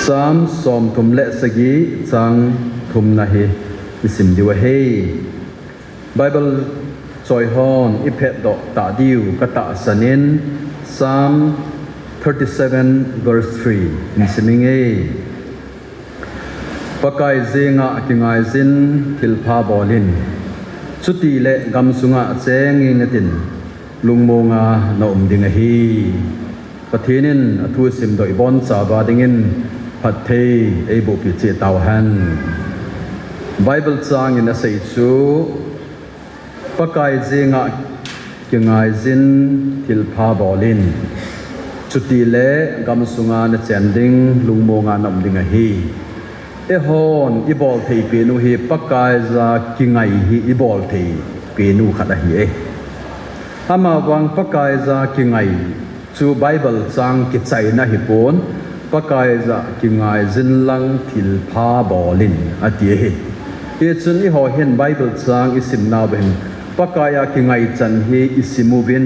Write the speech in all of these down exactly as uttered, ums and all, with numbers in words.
Psalm som thum le sagi chang thumna hi isim diu ahi. Bible choi hon iphet doh ta diu katahsan in Psalm thirty-seven verse three isim inge. Pakai jenga kingaijin thilpha bolin. Chutile gamsunga chengin natin lungmonga naum ding ahi. Pathen in athu simdoh ibonchauva dingin phatthei eiboh peh cheh tauhen. Bible chang in asei chu, Pakai jenga kingaijin thilpha bolin. Chutile gamsunga nachen ding lungmonga naum ding ahi. Eihon ibol thei penu hi Pakai ja kingai hi ibol thei penu khat ahi e. Amavang Pakai ja kingai chu Bible chang kichaina hipon, Pakai ja kingaijin lang thilpha bolin ati ahi. Hichun eiho hin Bible chang isimnauva hin Pakai a kingai chan hi isim uvin,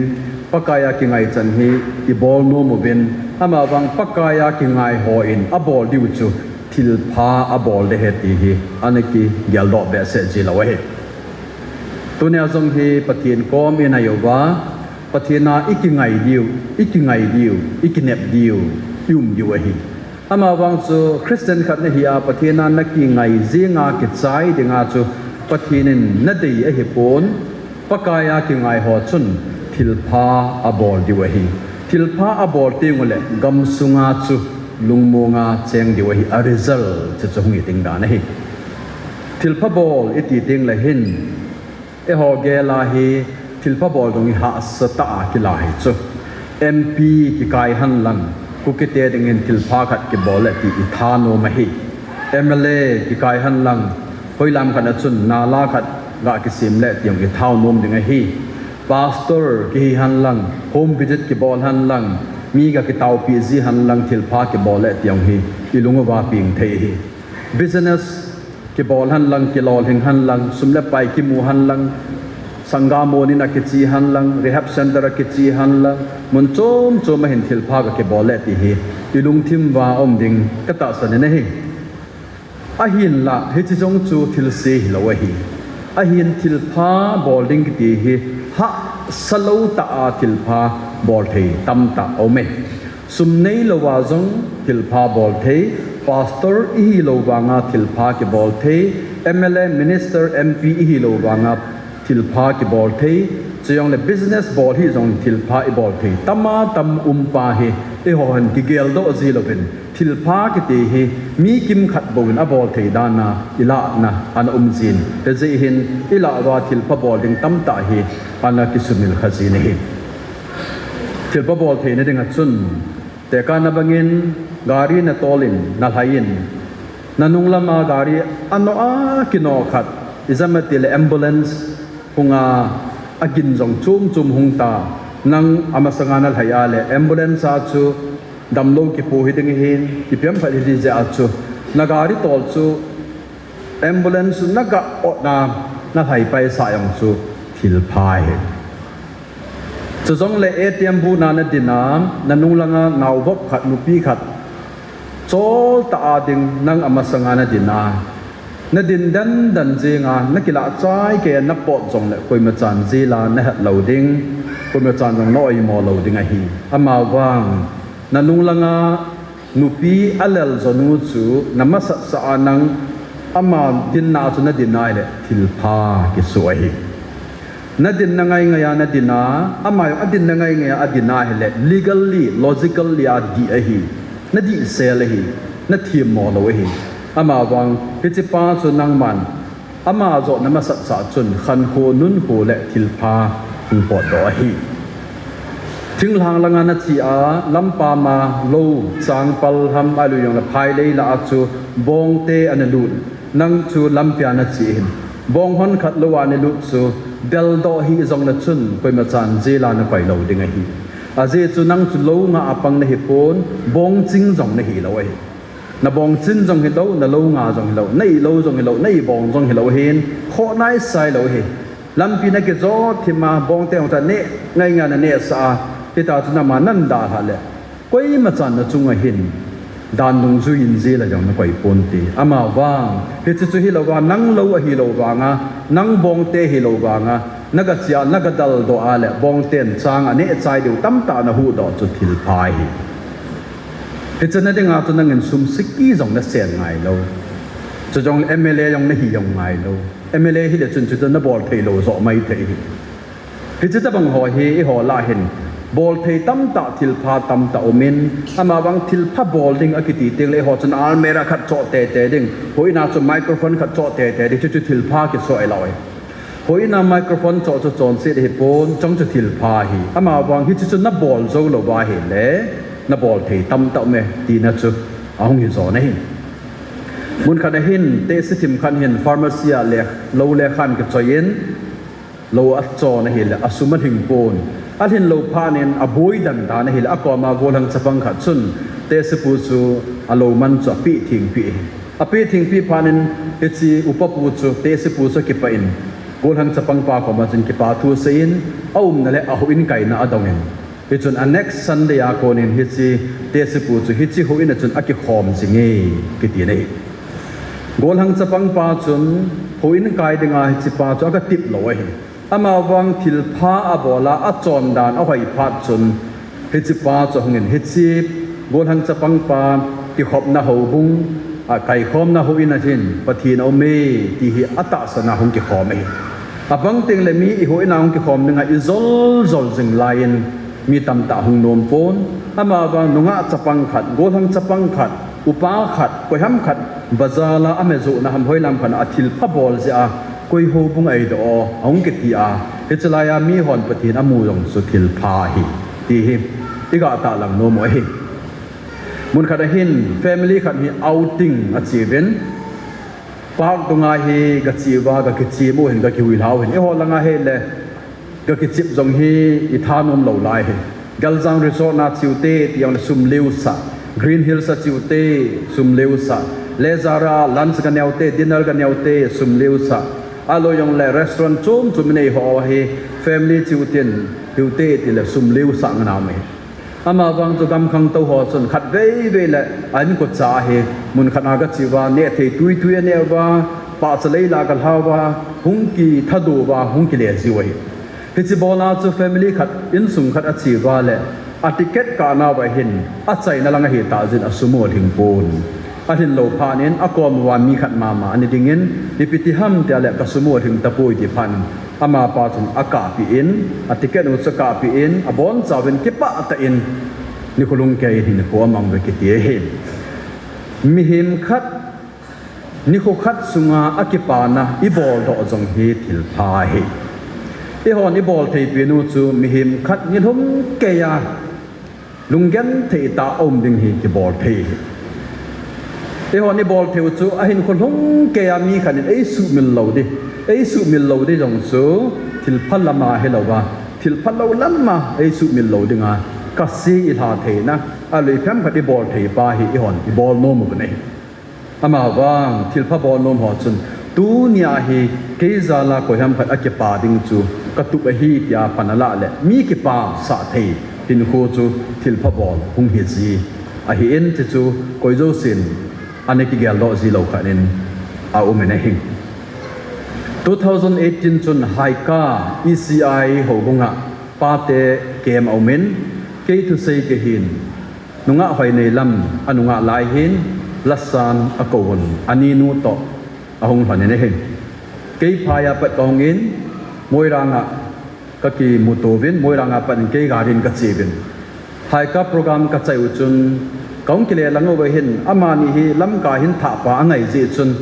Pakai a kingai chan hi ibol nom uvin, amavang Pakai a kingai hon abol diu chu thilpha abol ding ahi ti hi ana kigeldoh behseh jilou ahi. Tunia jong hi Pathen kom inai uva, Pathen a ikingai diu, ikingai diu, ikinep diu, ium diu ahi. Amavang chu Christian khat nahi a Pathen a nakingai jenga kichai dinga chu Pathen in nadei ahipon, Pakai a kingai ho chun thilpha abol diu ahi. Thilpha abol tengule gamsunga chu lungmonga cheng diu ahi, a result chu chu hung hi ding dan ahi. Thilpha bol iti tengle hin, eiho gel a hi thilpha bol ding hi hahsa tah a kila hi chu. M P kikai henlang, Kukite dingin thilpha khat kibol le ti ithanom ahi. M L A kikai henlang, hoilam khat a chun nala khat ga kisem le ti jong ithanom ding ahi. Pastor kihi henlang, home visit kibol henlang, mi ga kitaopi ji henlang thilpha kibol le ti jong hi ilung uva peng thei ahi. Business kibol henlang, kilolhing henlang, sum le pai kimu henlang, sangha monin a kiche henlang, rehab center a kiche henlang, mun chom chom a hin thilpha ga kibol le ti hi ilungthim uva um ding katahsan in ahi. Ahinla hiche jong chu thilse hilou ahi. Ahin thilpha bol ding kiti hi hahsa lou tah a thilpha bol thei tamtah aume. Sum neilouva jong thilpha bol thei, pastor ihilou vanga thilpha kibol thei, M L A, minister, M P ihilou vanga thilpha kibol thei, chujongle business bol hih jong thilpha ibol thei tama tam um pa hi, eiho hin kigeldoh ji louvin, thilpha kiti hi mi kimkhat bouvin abol thei dan a ilahna ana um jin, hijeh hin ilah uva thilpha bol ding tamtah hi ana kisumil kha jin ahi. Thilpha bol theina dinga chun, tekahna bangin gari natolin, nalhaiyin, nanung lama gari anoh a kinoh khat, ijemma tile ambulance hunga agin jong chom chom hungta, nang amasanga nalhai a le ambulance a chu damlou kipo hiding ahin, ipi ham khat hiding jeh a chu, nagari tol chu ambulance naga otna, nalhai paisa jong chu thilpha ahi. Chujongle A T M booth na nadin a, nanung langa naovop khat, nupi khat, choltah a ding nang amasanga nadin a, nadin dandan jenga, nakilah chai kei a napot jongle koimachan jail a nahet lou ding, koimachan jong na-oimo lou ding ahi. Amavang, nanung langa nupi alel jonu chu namasat sah a nang ama dinna chu nadin a ahile thilpha kisoh ahi. Nadinna ngaingai a nadin a, ama jong adinna ngaingai a adin a ahile legally, logically adih ahi. Nadihsel ahi. Nathemmo lou ahi. Amavang, hichepa chu nangman ama joh namasat sah chun khankho, nunkho le thilpha hung potdoh ahi. Thinglhang langa nache a, lampam a lou changpal ham, ahilou jongle phailei lah a chu bongte ana lut, nang chu lampia nache hin, bong hon khat lou a nalut chu deldoh hih jongle chun koimachan jail a napai lou ding ahi. Ajeh chu nang chu lou ngah a pang nahipon, bong ching jong nahilou ahi. Nabong chin jong hilou, nalou nga jong hilou, na-ihlou jong hilou, na-ibong jong hilou hin, khoh naisai lou ahi. Lampi nakijot thim a, bongte hung ta neh ngaingai nanehsah a, hita chu nama nadalhah le, koimachan nachunga hin Dan nungjui in jil a jong nakoi ponte. Amavang, hiche chu hilouva, nang lou ahilou vanga, nang bongte hilou vanga, naga chia, naga daldoh a le, bongten chang aneh chai diu tamtah nahuhdoh chu thilpha ahi. Hiche na dinga chu nangin sum siki jong nasen ngailou. Chujongle M L A jong nahi jong ngailou. M L A hile chun chuchu nabol theilou joh maithei hi. Hiche tobang ho hi eiho lah hin bolthei tamtah, thilpha tamtah umin, amavang thilpha bol ding akiti tengle eiho chun almirah khat choh teitei ding, houin a chu microphone khat choh teitei ding, chuchu thilpha kisoh ahi lou e. Houin a microphone choh chu chonset ahipon, chong chu thilpha ahi. Amavang hiche chu nabol jou louva ahile, nabol thei tamtah ume, tina chu ahung hijo ahi. Mun khat ahin, tehse thim khat hin pharmacy a le, lou lekhan kichoi in, lou achon ahile, asum alhing pon. Alhin lou phat in aboi dandan ahile, akoma golhang chapang khat chun, tehsepu chu alou man chu apeh thengpeh e. Apeh thengpeh phat in, hiche upapu chu, tehsepu chu akipah in, golhang chapangpa koma chun kipa thu asei in, aumna le ahouin kaina adong in. Hichun a next Sunday a konin hiche tehsepu chu hiche houin a chun akikhom jinge, kiti ahi. Golhang chapangpa chun houin kai dinga hichepa chu agatep lou ahi. Amavang thilpha abol a, achondan ahoi phat chun hichepa chu ahungin hiche golhang chapangpa kikhopna houbung, akaikhomna houin a hin Pathen aume ti hi atahsan a hung kikhom ahi. Abang tengle mi ihouin a hung kikhom dinga ijol jol jing laiyin mi tamtah hung nom pon. Amavang nungah chapang khat, golhang chapang khat, upa khat, koiham khat, bazar a amejohna ham hoilam khat a athilpha bol jeh a, koi houbung eidoh o, ahung kiti a, hiche laiya mihon Pathen amu jong chu thilpha ahi, ti hi iga tahlang nom u ahi. Mun khat ahin family khat hi outing acheuvin, park dunga hi gache uva, gakichem u hin, gakihuilha u hin, eiho langa hile gakichep jong hi ithanom lou lai hi. Galjang Resort na cheute, ti jongle sum leusah. Green Hills a cheute, sum leusah. Leisure a lunch ganeute, dinner ganeute, sum leusah. Ahilou jongle restaurant chom chom in eiho hi, family cheutin, hiute tile sum leusah nganam ahi. Amavang chu gam khangtou ho chun khatvei vei le a inkocha hi mun khat a gache uva, nehthei tuitui aneh uva, pahcha leila galha uva, hung kithadu uva, hung kile jiu ahi. Hiche bol a chu family khat, insung khat ache uva le, a ticket kah nauva hin, achaina lang ahitah jeh in asum u alhing pon. Alhin lou phat in akom uva mi khat mama ana dingin, ipi ti ham tile kasum u alhing tapoi ti phat in, amapa chun akahpeh in, a ticket u chu akahpeh in, abonchauvin kipah tah in, nikho lhung keiyin hinkho amang uve kiti ahi. Mihem khat, nikho khat sunga akipana iboldoh jong hi thilpha ahi. Eihon ibol theipenu chu mihem khat nilhum keiya lunggenthei tah a um ding hi kibol thei ahi. Eihon ibol theiu chu ahinkho lhung keiya mi khat in eisuhmil lou ding, eisuhmil lou ding jong chu thilpha lama hilouva, thilpha lou lama eisuhmil lou dinga, kase ilha theina, alui phem khat ibol thei pa hi eihon ibol nom uvin ahi. Amavang thilpha bol nom ho chun, tunia hi kei jal a koiham khat akipa ding chu katup ahi tia pan alah le, mi kipasah thei hinkho chu thilpha bol hung hiji ahin, chuchu koi jousen ana kigeldoh ji lou khat in aumin ahi. Two thousand eighteen chun Haika E C I houbunga pate camp aumin, kei thusei kahin, nungah Hoineilam anungah lai hin, Lasan akouvun, aninu toh ahung lhonin ahi. Kei phaiya pat kahungin, Moiranga kakimutouvin, Moiranga pat in kei garin kacheuvin. Haika program kachai u chun, kahung kile lang uva hin, amani hi Lamka hin thahpa angai jeh chun,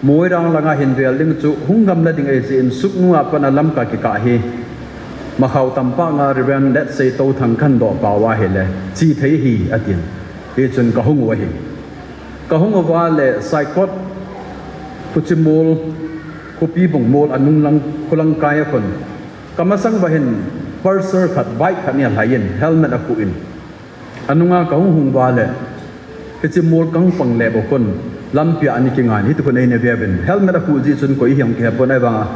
Moirang langa hin vel ding chu hung gamla ding ahijeh in, Sugnu a pat a Lamka kikah hi, Makhao tampah nga Reverend Letsei Touthang kahin doh pau ahile, che thei ahi atin. Hichun kahung u ahi. Kahung uva le Saikot, Khuchimol, Khupibung mol anung lang, khulang kai a khun, kamasang uva hin Pulsar khat, bike khat ana lhai in, helmet akhuh in, anunga kahung hung uva le, hiche mol kahung pang le bou khun, lampia ana kingai in, hiti khun eina veuvin, helmet akhuh jeh chun koi hi hung kihe pon, ahivanga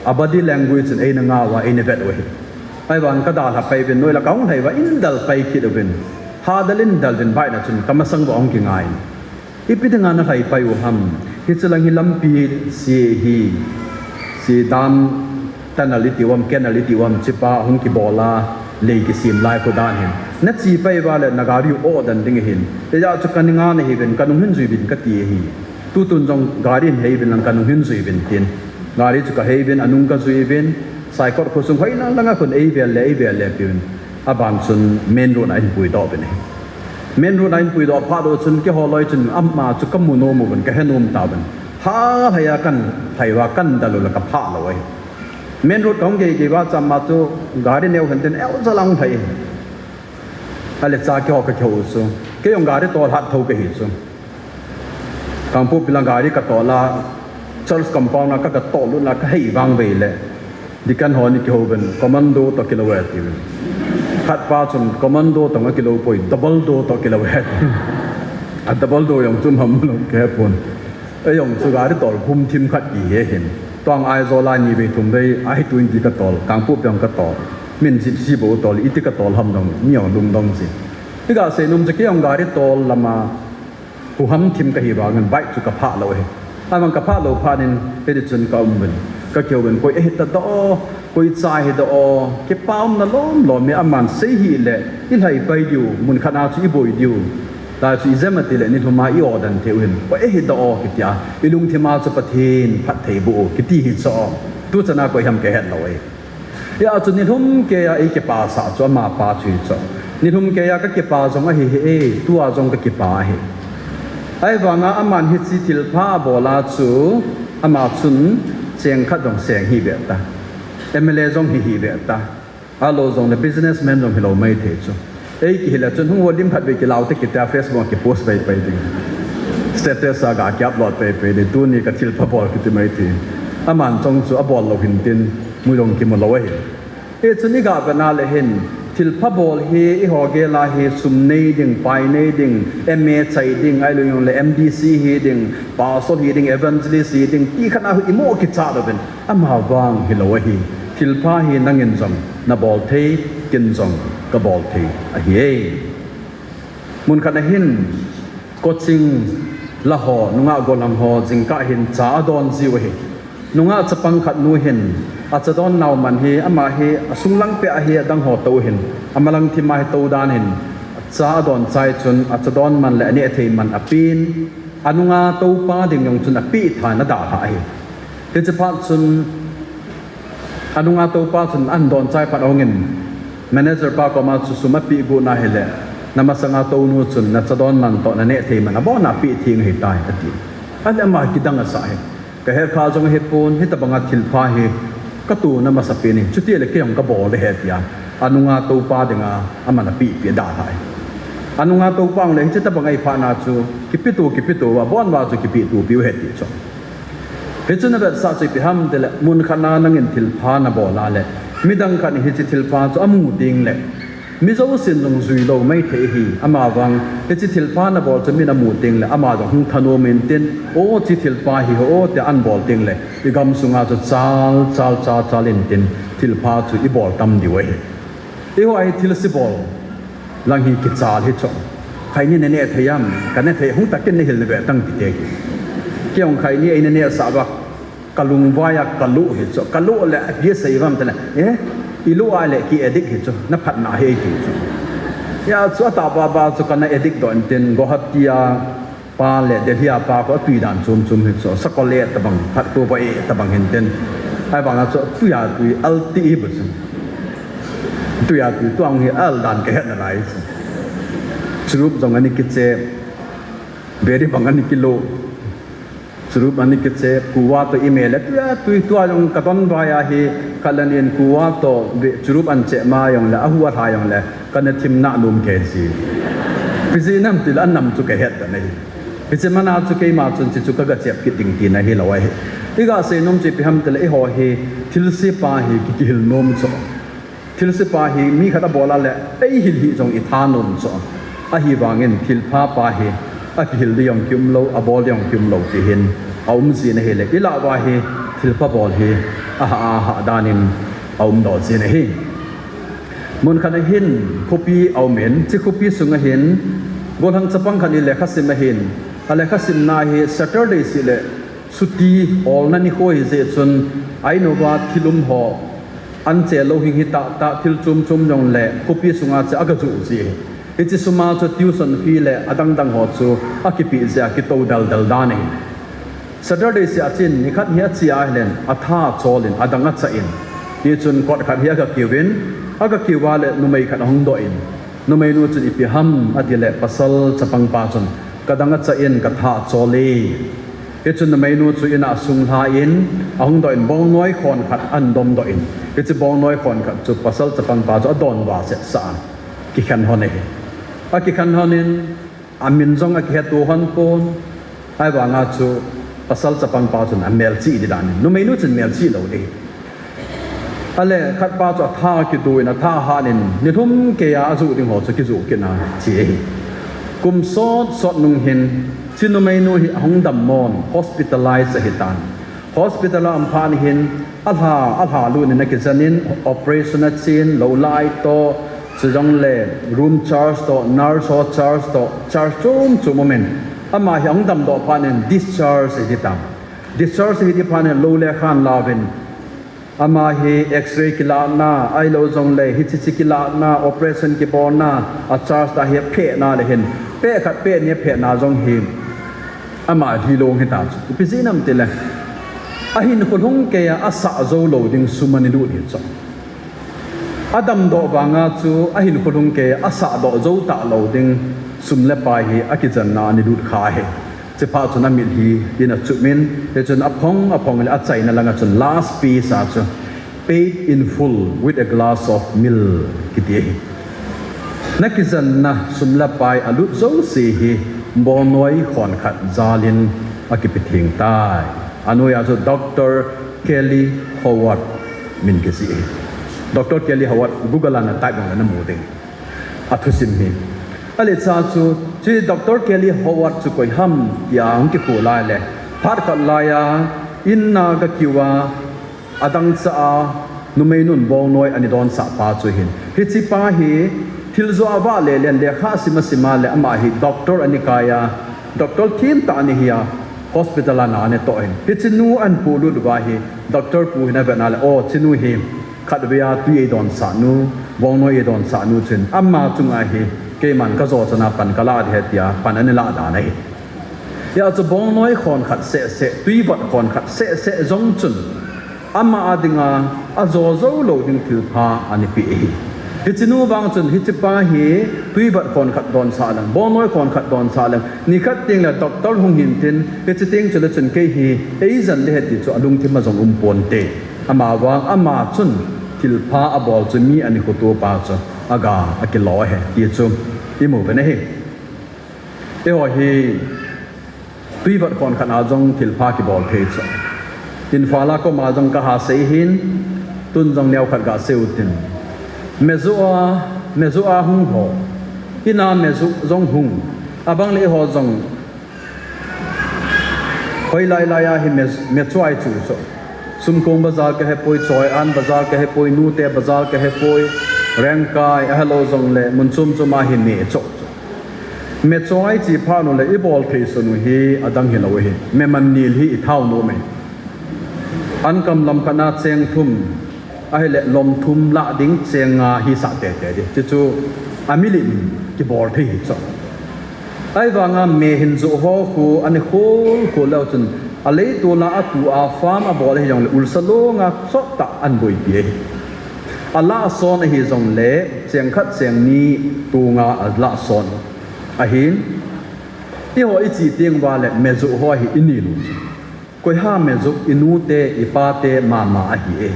a body language in eina ngah uva, eina vet u ahi. Ahivangin kadalha pai uvin, noila kahung lhai uva, eidal pai kit uvin. Tha dalin dalvin baina chun kamasang va hung kingai. Ipi dinga nalhai pai u ham? Hiche lang hi lampi se hi, se dam tunnel iti u ham, canal iti u ham, chepa hung kibol a, lei kisem lai khu dan hin. Nache pai uva le nagari u o dan ding ahin. Hijeh chun kaninga nahiuvin, kanung hin juivin kati ahi. Tutun jong gari hin heiuvin lang kanung hin juivin tin. Gari chu kaheiuvin, anung kajuivin, Saikot khosung hoilang langa khun eivel le, eivel le piuvin. Aban chun main road a eihin puidoh uvin ahi. Main road a eihin puidoh phat u chun keiho loi chun ama chu kamu nom uvin, kahe nom tauvin. Halhai a kalhai uva kadal u le kaphah lou ahi. Main road kahung gei gei uva chu ama chu gari neo hen tin eoja lang lhai ahi. Ale cha keiho kakihou u chu. Kei jong gari tol hat thou kahi chu. Kangpokpi lang gari katol a, church compound a ka, katol lut a kahei vangvei le, deacon ho ni kihouvin, commando toh kilou e tiuvin. Khatpa chun commando toh akilou poi, double door toh kilou e tiuvin. A double door jong chu ham lou kahepon. Eijong chu gari tol pum thim khat kihi ahin. Tuang Aizawl a nivei thumvei, I twenty katol, Kangpokpi jong katol. Min Gypsy bou tol, iti katol ham dong, mi jong lungdong jin. Iga seinom chu kei jong gari tol lama huham thim kahi vangin bike chu kaphah lou ahi. Ahivang kaphah lou phat in hiti chun kaum uvin. Kakihouvin koi ahita doh, koi cha hi doh, kipa umna lom lom e, aman sei hih le, ilhai pai diu, mun khat a chu iboi diu. Tua chu ijemma tile nilhum a i-o dan thei u hin. Koi ahi doh kiti a, ilungthim a chu Pathen phattheiboh u kiti hi chu. Tuchan a koi ham kahet lou e. Hijeh chun nilhum keiya eikipasah chu amapa chu hi chu. Nilhum keiya kakipa jong ahi hih e, tua jong kakipa ahi. Ahivanga aman hiche thilpha abol a chu, ama chun cheng khat jong seng hih veta. M L A jong hi hih veta. Ahilou jongle businessman jong hilou maithei chu. Eikihil a chun hung vo lim khat vei kilau te kiti a Facebook a kipost paipai ding. Status a ga ki-upload paipai ding. Tuni kathilpha bol kiti maithei. Aman jong chu abol lou hin tin, mu jong kimu lou ahi. Hichun iga vetna le hin, thilpha bol hi eiho gel a hi sum nei ding, pai nei ding, M A chai ding, ahilou jongle M D C hi ding, pastor hi ding, evangelist hi ding, ti khat a hi imo kichat uvin. Amavang hilou ahi. Thilpha hi nangin jong nabol thei, ken jong kabol thei ahi e. Mun khat a hin coaching la ho, nungah gollhang ho, jingkah hin cha adon jiu ahi. Nungah chapang khat nu hin, acha don nau man hi, ama hi asunglang peh a hi adang ho tou hin, amalang thim a hi tou dan hin, cha adon chai chun, acha don man le aneh thei man apen, anunga toupa ding jong chun apeh tha in adalhah ahi. Hiche phat chun, anunga toupa chun ahin don chai phat ahungin, manager pa koma chu sum apeh got na hile, namasanga tounu chun nacha don man toh naneh thei man abona apeh theng ahitai, ati. Ahile ama kidang asah ahi. Kahet kha jong ahipon, hitobanga thilpha hi katona masapen in, chutile kei jong kabol ding ahi tia, anunga toupa dinga aman apeh peh dalhah ahi. Anunga toupa jongle hiche tobang ahi phat na chu, kipeto, kipeto uva, abon uva chu kipehtopiu ahi ti chu. Hichu navetsah chu ipi ham tile, mun khat a nangin thilpha nabol a le, midang khat in hiche thilpha chu amu tengle, mi jousen jong jui lou maithei ahi, amavang, hiche thilpha nabol chu min amu tengle, ama jong hung thanom intin, o, hiche thilpha hi, o, tia ahin bol tengle, igamsunga chu chal, chal, chal, chal intin, thilpha chu ibol tam diu ahi. Eiho hi thilse bol lang hi kichal hi chu. Khaini naneh thei am, kaneh thei, hung tan ken nahil nave tan kiti ahi. Kei jong khaini eina nehsah uva, kalungvai a kalu hi chu. Kalu le, ipi asei uvem tile, eh, ilu a le ki addict hi chu, naphatna ahi ti chu. Hijeh chun atahbeh beh chu kana addict doh intin, Guwahati a pa le Delhi a pa khu atui dan chom chom hi chu, sakol e tobang, phat khu va e tobang hintin. Ahivanga chu tui a tui al ti hi bou chu. Tui a tui tuang hi al dan kahet nalai chu. Churup jong ana kichep, biri bang ana kilo. Churup ana kichep, kuva toh imel le, tui a tui tua jong kadon vai a hi, khat le ni in kuva toh, churup ahin chep ma jongle, ahu alha jongle, kana thim nanom kei ji. Ipi jeh ham tile anam chu kahet tan ahi. Hiche mana chu keima chun hichu kaga chep kit ding tina hilou ahi. Iga seinom chu ipi ham tile eiho hi thilse pa hi ki, kihil nom chu. Thilse pa hi mi khat abol a le eihil hih jong ithanom chu. Ahivangin thilpha pa hi akihil ding jong kiumlou, abol ding jong kiumlou ti hin aum jin ahile, ilah uva hi thilpha bol hi ahah, ahah danin aumdoh jin ahi. Mun khat ahin, khopi aumin, chi khopi sunga hin, golhang chapang khat in lekha sim ahin, alekha simna hi Saturday seh le suti olna nikho hijeh chun, a in uva thil um ho, an che lou hing hita ta, thil chom chom jong le khopi sunga chu aga joh ji. Hiche suma chu tuition fee le adang dang ho chu akipe jia, kitou dal dal dan ahi. Saturday seh a chun, nikhat hi ache a ahile, atha acholin, adang achain. Hichun kot khat hi aga kiuvin, aga kiu uva le numei khat ahung doh in. Numeinu chun ipi ham atile pasal chapang pa chun, kadang achain, katha achol e. Hichun numeinu chu in a asunglha in, ahung doh in bongnoi khon khat ahin dom doh in. Hiche bongnoi khon khat chu pasal chapang pa chu adon uva seh sah a. Kikhen lhon e. Akikhen lhon in, amin jong akiheto lhon pon, ahivanga chu pasal chapang pa chun amelchih di dan in, numeinu chun melchih lou di. Ale khat pa chu atha akidu in, atha ahat in, nilhum keiya ajoh ding ho chu akijoh kit in ache ahi. Kum sot sot nung hin, chi numeinu hi ahung dammon, hospitalize ahitan. Hospital a aum phat in hin, alha, alha lut in akijen in, operation achen, lou lai toh, chujongle room charge toh, nurse ho charge toh, charge chom chom aumin. Ama hi ahung damdoh phat in discharge ahi tan. Discharge ahi ti phat in lou le khan lauvin, ama hi X-ray kilahna, ahilou jongle hiche hiche kilahna, operation kibolna, a charge tah hi aphehna le hin, peh khat peh ni aphehna jong hi, ama lhilou hita chu. Ipi jeh ham itile, ahinkho lhung keiya asah jou lou ding sum ana lut hi chu. Adamdoh vanga chu ahinkho lhung keiya asahdoh jou talou ding sum le pai hi akijenna ana lut kha ahi. Chuphat chun amit hi in achup in, hichun aphong aphong le achaina langa chun last piece a chu, paid in full with a glass of milk, kiti ahi. Nakijenna sum le pai alut jouse hi bongnoi khon khat jal in akipe theng tai. Anoiya chu Doctor Kelly Howard min kijih ahi. Doctor Kelly Howard Google a na type jongle namu ding. Athusim hi. Ahile chu, chu Doctor Kelly Howard chu koi ham tia hung kikhu lai le, phat khat laiya, in a aga kiu a, adang cha a, numeinun bongnoi ana donsah pa chu hin. Hiche pa hi, thil jo avah le len lekha asim asim a le ama hi doctor ana kai a, doctor thim tah ana hi a, hospital a na ana toh hin. Hiche nu ahin polut uva hi, doctor pu hin avet na le, o, hiche nu hi, khatvei a tui eidonsah nu, bongnoi eidonsah nu chun, ama chunga hi, keiman kajo chan a pan kalah ding ahi tia, pan ana lah dan ahi. Hia chu bongnoi khon khat seh seh, tuivot khon khat seh seh jong chun, ama a dinga, ajo jou lou ding thilpha ana pe ahi. Hiche nu vang chun, hiche pa hi, tuivot khon khat donsah leng, bongnoi khon khat donsah leng, nikhat teng le doctor hung hin tin, hiche teng chule chun kei hi, eijen ding ahi ti chu alungthim a jong um ponte. Ama vang, ama chun, thilpha abol chu mi ana khoto pa chu, aga, akilo ahi, ti chu, imu uvin ahi. Eiho hi, tuivot khon khat a jong thilpha kibol thei chu. Imphal a koma jong kaha sei hin, tun jong neokhat gasei utin. Mejoh a, mejoh a hung ho. In a mejoh jong hung. Abang le eiho jong. Hoilai lai a hi me, mechoai chu chu. Sumkong bazar kahepoi, Choian bazar kahepoi, Nute bazar kahepoi, Rengkai, ahilou jongle, mun chom chom a hi mechoh chu. Mechoai chi phat u le ibol thei sun u hi adang hilou ahi. Meman nil hi ithao nom e. Ankam lam khat na cheng thum, ahile lom thum lah ding cheng nga hisah tete ding. Chuchu amilih in kibol thei hi chu. Ahivanga me hin joh ho khu ana khol khol leu chun, aleitol a atu a farm abol ahi jongle ulsa longa chot tah ana boipi ahi. Alah son ahi jongle cheng khat cheng ni tonga alah son. Ahin, eiho iche teng uva le mejoh ho hi inel u chu. Koiha mejoh inute, ipate mama ahi e.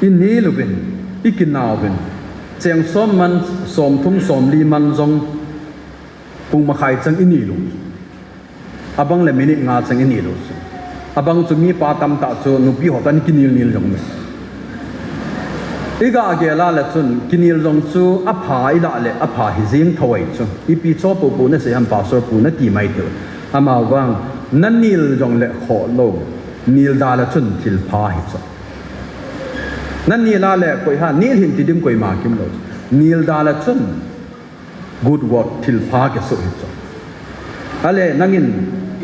Inel uvin, ikinau vin. Cheng som man, som thum, som li man jong pung makhai chang inel u. Abang le minute nga chang inel u chu. Abang chu mipa tamtah chu nupi ho toh ana kinel nel jong me. Iga gel a le chun kinel jong chu apha ilah le apha hi jeng thou ahi chu. Ipi cho popo nasei ham pastor pu nati mai thei u. Amavang nanel jongle khoh lou. Nel da le chun thilpha hi chu. Nanel a le koiha nel hih in ti ding koima kimlou. Nil da le chun good work, thilpha kisoh hi chu. Ale nangin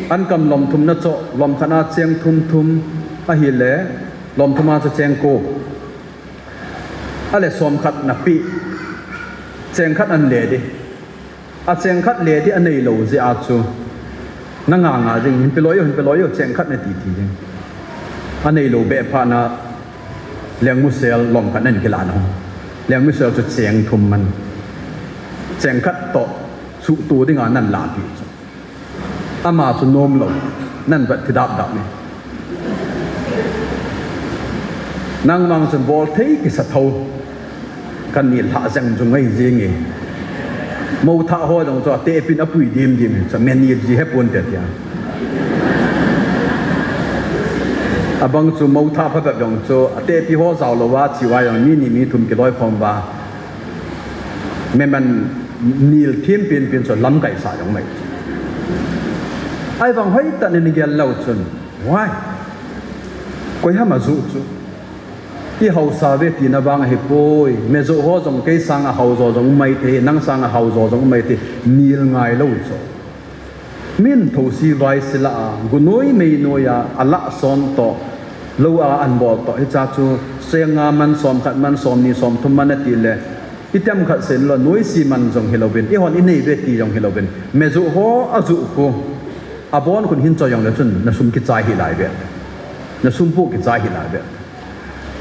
ankam lom thum na choh, lom khat a cheng thum thum ahile lom thum a chu cheng ko. Ale som khat na pi, cheng khat an le di. A cheng khat le di a nei lo jeh a chu na nga nga ding, hin pe loi o, hin pe loi o, cheng khat na ti ti ding. A nei lo be pha na lengmusel lom khat nan kila na. Lengmusel chu cheng thum man. Cheng khat to su tu ding a nan la pi chu. Ama chu nom lo, nan vet thi dap dap ni. Nangmang chun bol thei kisa tho. Kan nil lha jeng jung ngai jing e. Mo tha ho jong chu a te pin a pui dim dim chu me nil ji he pun te tia. Abang chu mo tha pha bep jong chu a te pi ho jao lo wa chi wa jong mi ni mi thum ki loi khom ba. Me man nil thim pin pin chu lam kai sa jong mai. Ai bang hoi ta ni ni gel lo chun. Why? Koi ham a ju chu. I hausa ve tina vang ahi poi. Me ju ho jong kei sang a hau jo jong mai te, nang sang a hau jo jong mai te, nil ngai lo chu. Min thosi vai sila a, gunoi mei noi a, a la son to, lo a an bol to, hi cha chu, senga man som khat man som ni som thum man a ti le, i tem khat sen lo, noi si man jong hi lo bin, i hon i nei ve ti jong hi lo bin, me ju ho a ju khu, a bon khun hin cho jong le chun, na sum ki chai hi lai ve, na sum pu ki chai hi lai ve.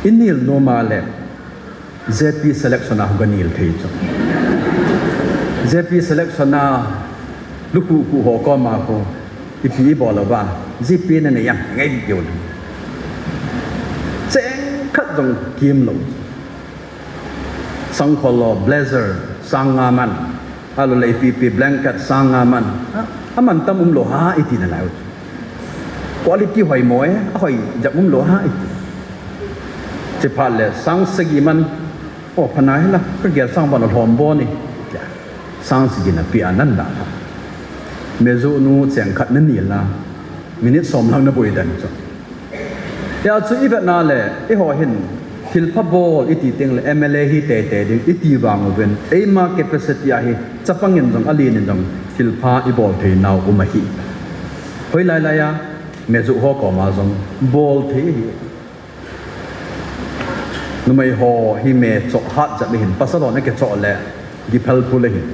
I nil nom a le, J P selection a hu ka nil thei chu. J P selection a lukhu khu ho koma khu ipi i bol uva, J P na nei am ngai di keu. Cheng khat jong kim lo. Sangkhol lo, blazer sang nga man. Alu le ipi ipi blanket sang nga man. A, a man tam um lo ha iti na lai. Quality hoi mo e, a hoi jap um lo ha iti. Chiphat le sang sagi man, o phana hi la, ka gel sang ban a lhom bo ni. Sang sagi na pi anan da. Me ju nu cheng khat na ni la, minute som lang na boi dan chu. Ya chu i vet na le, i ho hin, thil pha bol i ti teng le, M L A hi tete ding, i ti vang uvin, eima capacity a hi, chapang in jong, alin in jong, thil pha i bol thei nau um ahi. Hoi lai lai a, me ju ho koma jong, bol thei hi. Numei ho hi me choh hat jat le hin, pasal ho na ke choh le, gi phal phu le hin.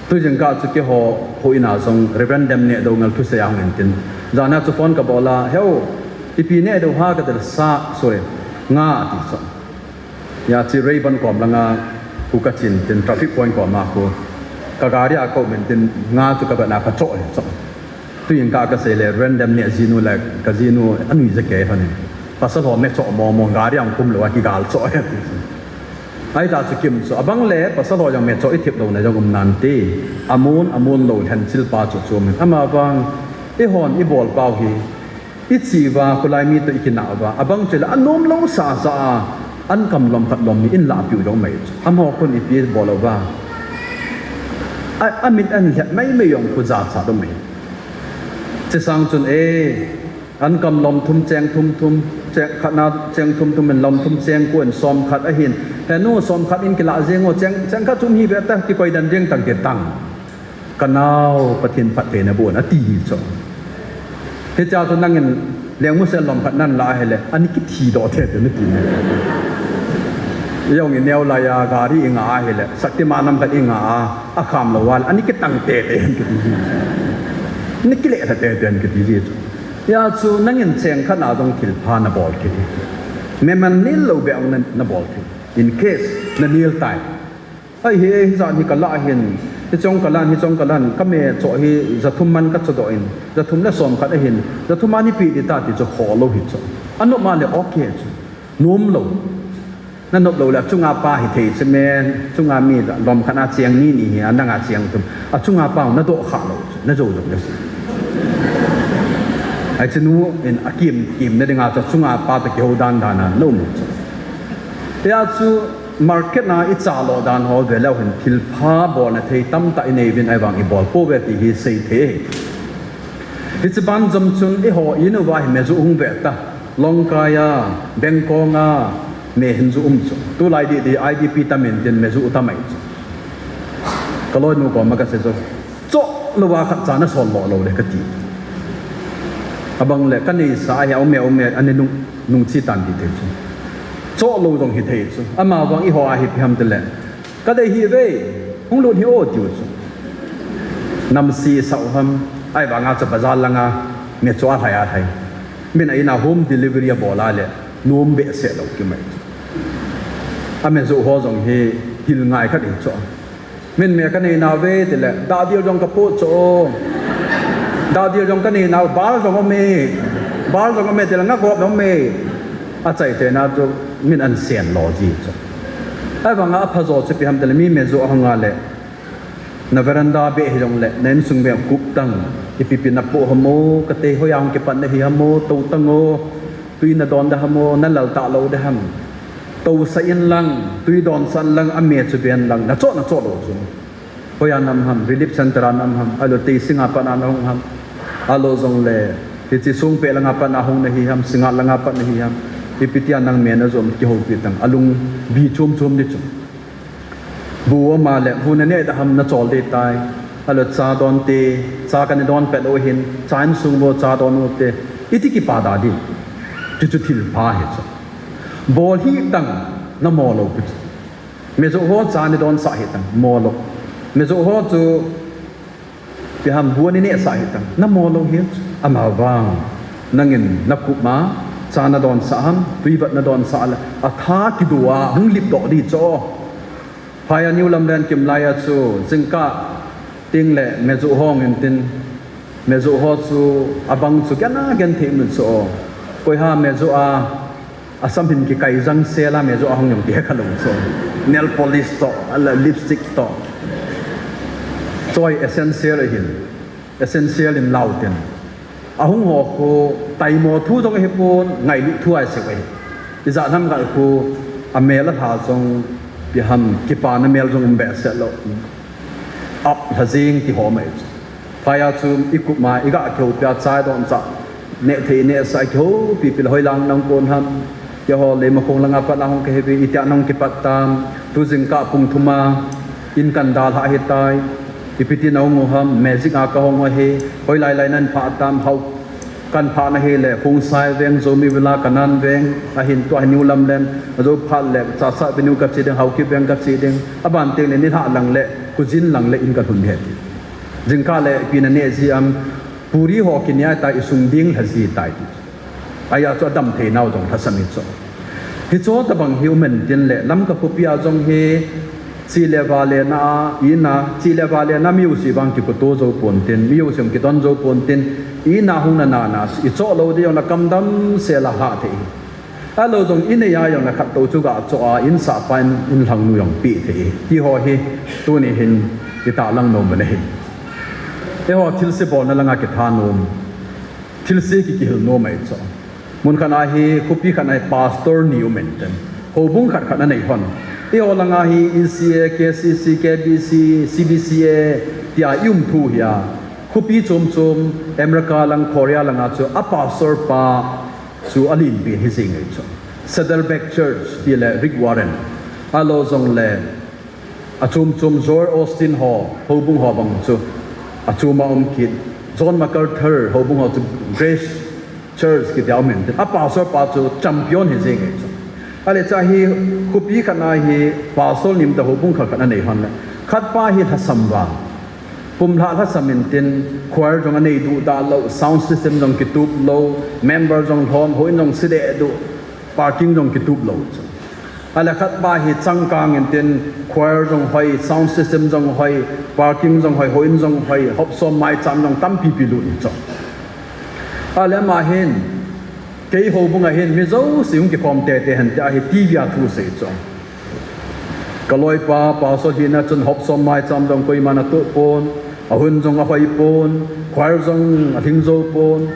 Tu jing ka chu keiho, ho ina jong Reverend Dem ne do ngal thu se yang in tin. Jana chu phone ka bol a, "Heu, ipi ne do ha ka tel sa, sorry, nga," ti so. Ya chi Rayburn kom langa, ku ka chin tin traffic point koma ku. Ka gari a ko min tin nga chu ka ba na ka choh so. Tu jing ka ka se le Reverend Dem ne jinu le ka jinu anui je ke ho ni. Pasal ho me choh mo mo gari ang kum lo a ki gal choh he. Ai ta chu kim chu, abang le, pasal ho jong me choh i thip lo na jong um nan ti. Amun, amun lo lhen chil pa chu chu min. Ama vang, i hon, i bol pau hi, i chi va, khulai mi to i kina va. Abang chu le, anom lo sa sa a, an kam lom khat lom ni in la piu jong mai chu. Am ho khun ipi bol lo va. A, a min an lhet mai mai jong khu ja cha do mai. Chi sang chun e, An kam lom thum cheng thum thum, cheng khat na cheng thum thum in lom thum cheng ko in som khat ahin. He nu som khat in kila jeng o cheng, cheng khat chum hi ve ta ki koi dan jeng tang ki tang. Ka nau Pathen phatthei na bon a ti hi cho. Hi cha chu nang in leng mu sel lom khat nan la he le, ani ki thi do the te ni ti ne. Yong in neo la ya gari i nga a he le, sakti ma nam khat i nga a, a kham lo wal, ani ki tang te te ki ti hi. Ni ki le ta te te ki ti hi cho. Ya chu nangin cheng khat na jong thil pha na bol thei. Me man nil lo be na, na bol thei. In case na nil tai. Ai he, hi jan hi ka la hin, hi chong ka lan, hi chong ka lan, ka me cho hi ja thum man ka cho do in, ja thum le som khat ahin, ja thum ani pi di ta ti cho kho lo hi cho. Ano ma le okay cho. Nom lo. Na nop lo le, achunga pa hi thei che men, chunga mi lom khat na cheng ni ni hi, a nanga cheng thum. Achunga pa na do kha lo, na jo jo le. Ai che nu in a kim, kim na dinga cho chunga pa to ki ho dan dan na lo mu cho. Ya chu market na i cha lo dan ho ve leu hin thil pha bol na thei tam ta i nei vin ai vang i bol po ve ti hi sei thei. Hichi ban jom chun eiho i nu va hi me ju hung ve ta. Lawngkai a, Bengkong a, Me hin ju um chu. Tulai didi I D P tam intin me ju tam ahi chu. Ka loinu koma ka sei chu. Choh louva khat cha na sol lo lou le ka ti. Abang le ka neisa ahi a um e um e ani nung nung chi tan ti thei chu. Choh lou jong hi thei chu. Ama vang eiho a hi ipi ham tile. Ka dei hi ve, hung lut hi o tiu chu. Namsi sau ham, ahivanga chu bazar langa, me chu alhai alhai. Min a ina home delivery abol a le, nom behseh lou kimai chu. A me joh ho jong hi, hil ngai khat hi chu. Min me ka nei nau ve tile, dah dil jong ka poh chu. Dah dil jong ka nei nau, bal jong um e. Bal jong um e tile, nga gop um e. Achai te na chu, min an sen lo ji chu. Ahivanga apha jo chu ipi ham tile mi me joh ahung a le. Na veranda beh hi jong le, na insung beh kup tang. Ipi pi na poh ham o, ka te hoi a hung kipat na hi ham o, to tang o. Tui na don da ham o, na lal ta lou da ham. To sa in lang, tui don san lang, a me chu ben lang, na choh, na choh lou chu. Hoi a nam ham, relief center a nam ham, ahilou te singa pat a na hung ham. Ahilou jong le, hichi sung pe langa pat na hung na hi ham, singa langa pat na hi ham. Ipi tia nang me na jom kihoupi tang, alung bi chum chum di chu. Bu ama le, bu na ne da ham na chol de tai. Ahilou cha don te, cha ka ne don pet lou hin, cha insung bo cha don u te. Iti kipa da di. Chu chu thil pha hi chu. Bol hi tang na mo lou pi chu. Me joh ho cha ne don sa hi tang mo lou. Me joh ho chu Ipi ham bu ani neh sah hi tang, na mo lou hi, ama vang. Nangin na kup ma, cha na don sah ham, tui vat na don sah le, a tha kidu a, hung lip doh di chu. Phai a New Lamlen kim lai a chu, jingkah ting le, me joh hong in tin, me joh ho chu, abang chu, gen a gen thei mun chu. Koi ha me joh a, Assam hin kikai jang sela me joh ahung jong ti he kha lou so. Nail polish to, ala lipstick to. Choi essential ahin. Essential in lau tin. Ahung ho khu taimo thu jong ahi pon, ngailut thu ahi sek ahi. Ijat ham gal khu amel a lha jong ipi ham kipana mel jong um behseh lou. Up lha jing ti ho mai. Phai a chu i kup ma i ga kihoupi a chai don cha. Neh thei neh sa kihoupi pi la hoi lang nang kon ham. Keiho Leimakhong langa pat na hung ka hi ve, itia nang kipat tam. Tu jingkah pung thum a in kan dalha hi tai. Ipi ti na hung u ham, magic a ka hung u ahi. Hoilai lai nan pha tam, hau Kan phat na hi le, Khongsai veng, Zomi Villa, Kanan veng, ahin tua hi New Lamlen, ajo phat le, Chassad Avenue ka che ding, Haokip veng ka che ding, aban teng le, nilhah lang le, Khujin lang le, in ka lhun ding ahi ti. Jingkah le, ipi na neh ji am, puri ho kinei tai, i sung ding lha ji tai ti. Ahia chu adam thei nau jong lhasam hi chu. Hichu tabang hi um in tin le, Lamka khopi a jong hi, Chi le vale na a, ina, chi le vale na mi u si vang kikoto jou pon tin, mi u sim kidon jou pon tin, ina hung na na na, i choh lou di jong na kamdam sela lha thei. Ahilou jong i nei a jong na khat to chu ga choh a, in sah pa in, in lhang nu jong pi thei. Ti ho hi, tuni hin, i ta lang nom na hi. Eiho thilse bolna langa kitha nom. Thilse ki kihil nom ahi chu. Mun khat a hi, khopi khat a hi pastor ni um in tin. Houbung khat khat a nei hon. Eiho langa hi E C A, K C C, K B C, C B C A, tia i um thu hi a. Khopi chom chom, America lang, Korea langa chu a pastor pa chu a lin pen hi jing ahi chu. Saddleback Church, ti le Rick Warren. Ahilou jong le, A chom chom Joel Osteen ho, houbung ho bang chu. A chom a um kit. John MacArthur, houbung ho chu Grace Church kiti a um in. A pastor pa chu champion hi jing ahi chu. Ahile chu hi khopi khat a hi pastor nim ta houbung khat khat a nei hon le. Khat pa hi lhasam vang. Pum lha lhasam in tin choir jong a nei duh da lou, sound system jong kitup lou, member jong lhom, houin jong si deh duh, parking jong kitup lou chu. Ahile khat pa hi changkang in tin choir jong hoi, sound system jong hoi, parking jong hoi, houin jong hoi, hop som maicham jong tampi pi lut in chu. Ahile ama hin, kei houbung a hin, mi jouse hung kikhom tete hen tia hi T V a thu sei chu. Ka loipa, pastor hina chun hop som maicham jong koiman atoh pon, a hun jong ahoi pon, choir jong alhing jou pon.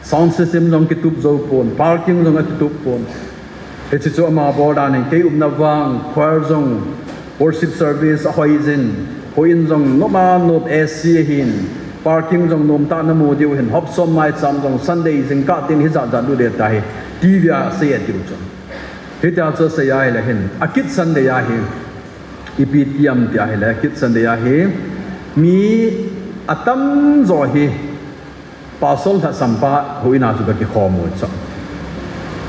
Sound system jong kitup jou pon, parking jong akitup pon. Hiche chu ama bol dan in kei umna vang, choir jong worship service ahoi jin, houin jong nom a nom A C ahin, parking jong nom tah na mu diu hin, hop som maicham jong Sunday jingkah tin hijat jat lut ding ahi, T V a sei atiu chu. Hitia chu asei ahile hin, akitsan dei ahi. Ipi tiam tia ahile, akitsan dei ahi. Mi atamjo hi, pastor lhasam pa houin a chu ga kikhom u chu.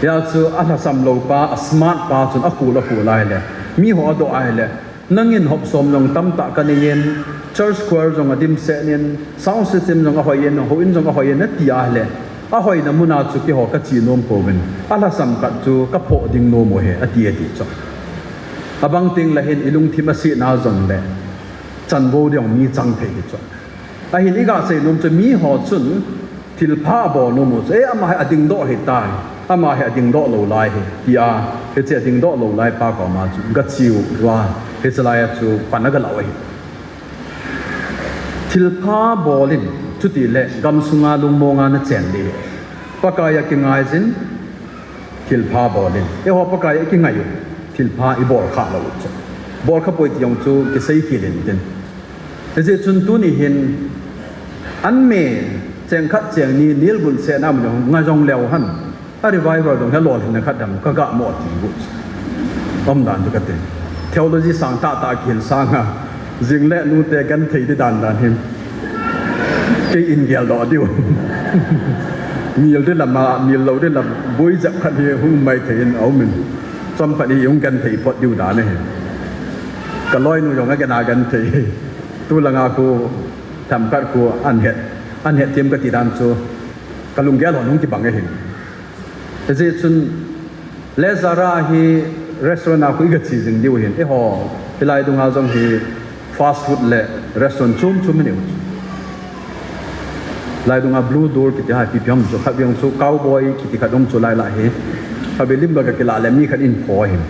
Hia chu alhasam lou pa, a smart pa chun akhul akhul ahile, miho adoh ahile, nangin hop som jong tamtah kanei in, church choir jong adimset in, sound system jong ahoi in, houin jong ahoi in, ati ahile, ahoina mun a chu keiho kache nom pouvin, alhasam khat chu kaphoh ding nom u ahi, ati ati chu. Abang tengle hin ilungthim asetna jongle, chanvo ding mi chang thei hi chu. Ahin iga sei nom chu miho chun thilpha abol nom u chu, e, ama hi adingdoh ahitai, ama hi adingdoh lou lai ahi, tia, hiche adingdoh lou lai pa koma chu gache uva, hiche lai a chu pan aga la u ahi. Thilpha bol in, chutile gamsunga lungmonga nachen ding ahi. Pakaiya kingaijin, thilpha bol in. Eiho Pakaiya ikingai u, thilpha ibol kha lou u chu, bol khapoi ti jong chu kisei khel intin. Hijeh chun tuni hin, an me cheng khat cheng ni nilbun sena mun jong nga jong leu hen, a revival jong hi lolhinna khat dang kaga mo ti u chu. Umdan chu kati. Theology sangtah tah kihil sanga, jingle nute genthei di dan dan hin, kei in geldoh diu. Mil di lama, mil lou di lam, boi jep khat hi hung maithei in aumin, chomkhat hi hung genthei phot diu dan ahi. Kaloinu jong agena genthei. Tulanga khu themkhat khu an het, an hetthem kati dan chu kalunggel hon hung kibang ahin. Hijeh chun, Lazarus hi restaurant a khu igache jing diu ahin, eiho hilai dunga jong hi fast food le restaurant chom chom inei u chu. Lai dunga Blue Door kiti hi ipi ham chu, khatvei jong chu cowboy kiti khat um chu lai lah hi. Khatvei lim ga kilah le mi khat in pho ahin.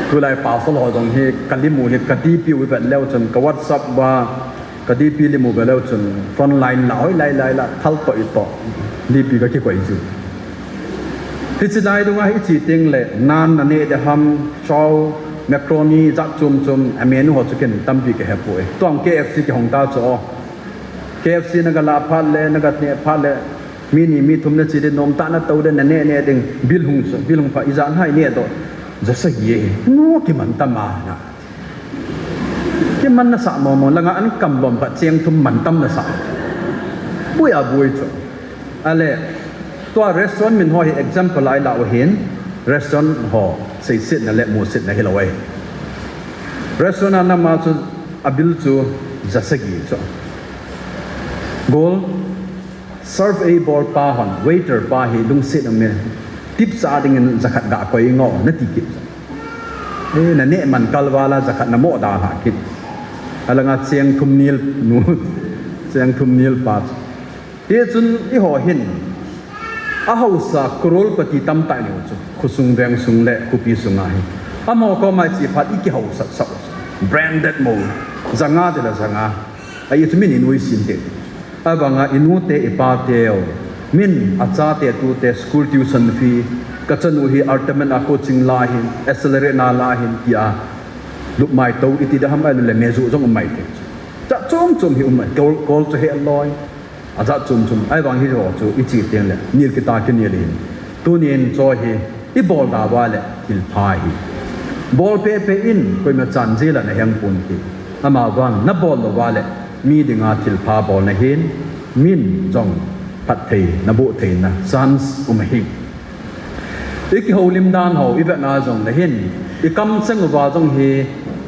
Tulai pastor ho jong hi kalim u hi, ka DP u ivet leu chun, ka WhatsApp uva ka DP lim u ve leu chun, frontline lah, hoilai lai lah, thal toh itoh, DP kakikoi chu. Hiche lai dunga hi iche tengle, naan naneh ding ham, chow, macaroni, jat chom chom, amenu ho chu ken tampi kahepoi. Tua KFC kihong ta chu o. KFC naga lah phat le, naga neh phat le, mi ni mi thum nache ding, nomtah natou ding, naneh neh ding, bill hung chu, bill hung phat, ijat ham ineh doh, ja sagi ahi, nu kiman tam a na. Kiman nasah mong mong, langa an kamlom khat cheng thum mantam nasah. Boi a boi chu. Ale, tua restaurant min ho hi example a ilah u ahin, restaurant ho seisetna le musetna hilou ahi. Restaurant a nam a chu a bill chu ja sagi chu. Gol, serve eibol pa hon, waiter pa hi lungset aume, tip cha dingin ja khat ga koi inge nati kit chu. E, naneh man kal vala ja khat namoh dalha kit. Alanga cheng thum nil nu, cheng thum nil pa chu. Hichun eiho hin, ahaosa crorepati tamtah inei u chu, khosung vengsung le khopi sunga hi. Amaho koma iche phat ikihaosat sah u chu, branded mong, ja nga tile ja nga. Ahi chu min inuisin te. Avanga inute ipateu, min achate tute school tuition fee, kachanu hi Artaman a coaching la hin, accelerate na la hin tia, lupmai tou iti ding ham, ahiloule meju jong um maithei chu. Jat chom chom hi um mai, kol, kol chu heloi. Ajat chom chom, ahivang hiho chu iche tengle nil kita kinel in. Tunin chu hi ibol da uva le thilpha hi bol pehpeh in, koima chan jel a naheng ponte. Amavang nabol lou uva le mi dinga thilpha bolna hin min jong phatthei naboh theina chance um ahi. Ikihoulim dan ho ivetna jongle hin, ikamcheng uva jong hi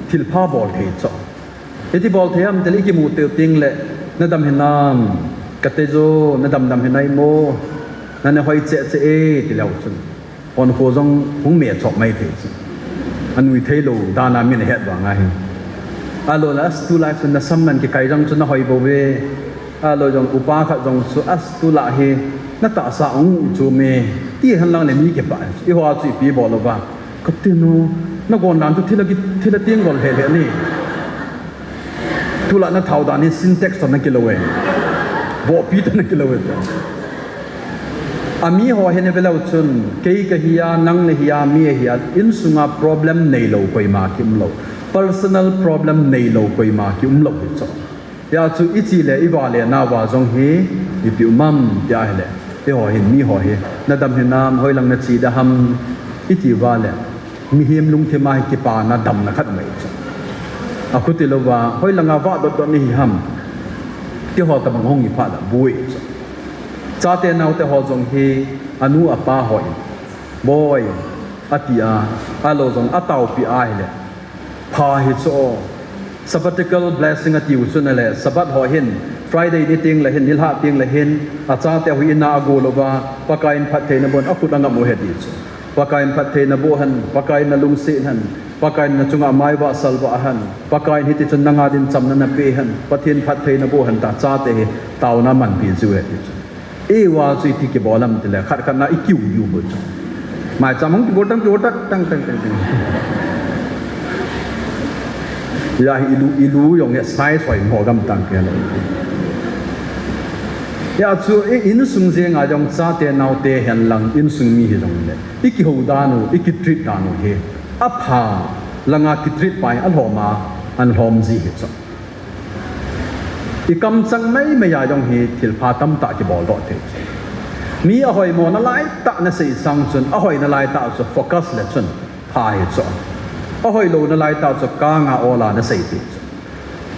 thilpha bol thei chu. Iti bol thei ham tile ikimu teu tengle, nadam hinam, kati chu, nadam dam hinai mo, nane hoi cheh cheh e, tileu chun, onkho jong hung me chop maithei chu. Anui theilou dan a min ahet vang ahi. Ahiloule, as, tulai chun nasam nan kikai jong chu nahoi bouve. Ahilou jong upa khat jong chu, as, tulai hi natahsa hung chu me, ti henlang le mi kipah. Eiho a chu ipi bol uva, kati nu, nagon dan chu thil a ki, thil a teng gol lheh lheh ni. Tulai nathao dan hi Sintex toh nakilou e, vohpi toh nakilou e. Amiho hi naveleu chun, kei kahi a, nang nahi a, mi ahi a, insunga problem neilou koima kiumlou, personal problem neilou koima kiumlou hi chu. Hia chu iche le ivale nauva jong hi ipi um am tia ahile, Eiho hin, mi ho hi, na dam hinam, hoilang na che da ham, i ti uva le, mihem lungthim a hi kipana damna khat mai chu. A khuti louva, hoilang a vah dot dot na hi ham, ti ho tabang hung hi phat a boi chu. Chate naote ho jong hi, anu apa ho in, boi, a ti a, a lo jong a taopi a hile, pha hi chu. Sabbatical blessing a tiu chu na le, Sabbath ho hin, Friday ni ting le hin, nilhah ting le hin, a chate ho in a go louva, Pakai in phattheina boh in a khut a ngap u ahi ti chu. Pakai in phattheina boh hen, Pakai in na lungset hen, Pakai in na chunga mai vah salvah hen, Pakai in hiti chun nanga din chamna na pe hen, Pathen phattheina boh hen ta chate hi taona manpi chu ahi ti chu. Eiho chu iti kibol ham tile, khat khat na i kiu u bou chu. Maicham hung kibol tang, kibol tang, tang, tang, tang, tang. Hia hi i lu, i lu jong hi sai soi mo gam tang ke lo. Hia chu i insung jenga jong chate naote hen lang insung mi hi jong le, i kihou dan u, i kitreat dan u hi, a pha langa kitreat pa hi a lhom a, a lhom ji hi chu. I kamchang maimai a jong hi thilpha tamtah kibol doh thei. Mi a hoimo nalai tah na sei sang chun, a hoi nalai tah chu focus le chun pha hi chu. A hoilou nalai tah chu kanga ol a na sei thei chu.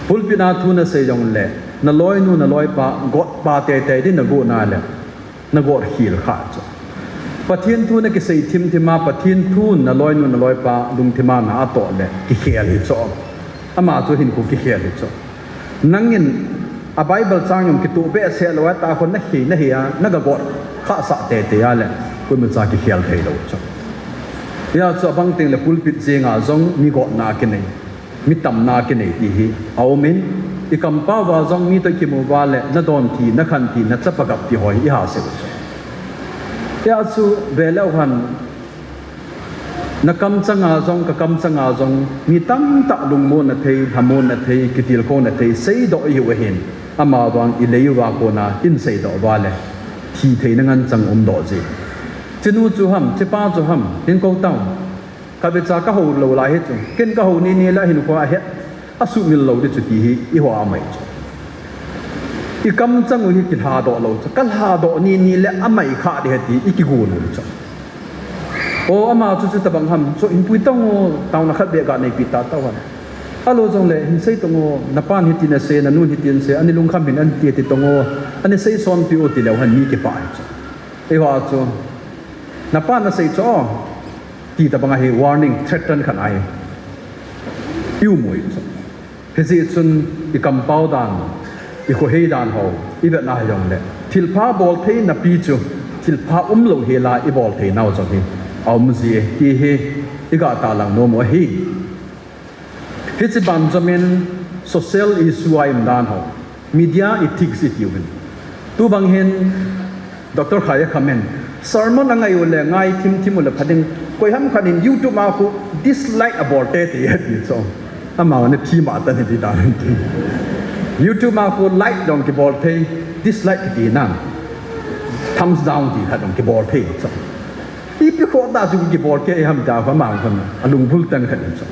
Pulpit a thu na sei jong le, na loinu, na loipa, gotpa teitei din na go na le, na got khel kha chu. Pathen thu na kisei thimthim a, Pathen thu na loinu na loipa lungthim a na atoh le kikhel hi chu. Ama chu hinkho kikhel hi chu. Nangin a Bible chang jong kituh behseh lou a, tahkhon na hi, na hi a, na ga got khah sah teitei a le, koima cha kikhel thei lou chu. Hia chu abang teng le pulpit jenga jong mi gotna kinei, mi tamna kinei ti hi a um in, i kampau va jong mi toh kimu va le, na don thi, na khan thi, na chapa gap thi ho hi i ha seh u chu. Hia chu ve leu hen, na kamchang a jong, ka kamchang a jong, mi tamtah lungmon na thei, lhamon na thei, kitilkhou na thei, seidoh i hiu ahin, ama vang i lei uva kona in seidoh uva le, thi theina ngen chang um doh ji. Chinu chu ham, chipa chu ham, hin kou tao. Ka vecha ka hou lou lai hi chu. Ken ka hou nini le hinkho a het, a sumil lou di chu ti hi i ho a mai chu. I kamchang u hi kilhadoh lou chu. Ka lhadoh nini le a mai kha di hi ti i kigon u chu. O ama chu chu tabang ham, chu hinpui tong o, taona khat beh ga neipi ta tao ham. A lo jong le hin sei tong o, na pan hiti na sei, na nun hiti na sei, ani lungkham hin an ti ti tong o, ani sei son pi o ti leu hen mi kipah hi chu. Eiho a chu, na pan na sei chu o, ti tabang a hi warning, threaten khat ahi. I um u hi chu. Hijeh chun i kampau dan, i khohei dan ho, i vetna hi jong le, thilpha bol thei napi chu, thilpha um lou hi la i bol thei nau jong hi a um ji e, ti hi i ga tahlang nom u ahi. Hichi ban jom in social issue a um dan ho, media ethics i ti u hin. Tu bang hin, Doctor Khai a comment, sermon a ngai u le, ngai thimthim u le pha ding, koi ham khat in YouTube a khu dislike a bol te ti, ti chu. Ama ni thi ma ta ni ti dan ti. YouTube a khu like dong kibol thei, dislike ti na. Thumbs down ti khat dong kibol thei chu. Ipi khoh ta chu kibol ke ham ta kha ma khan, a lungbul tan khat chu.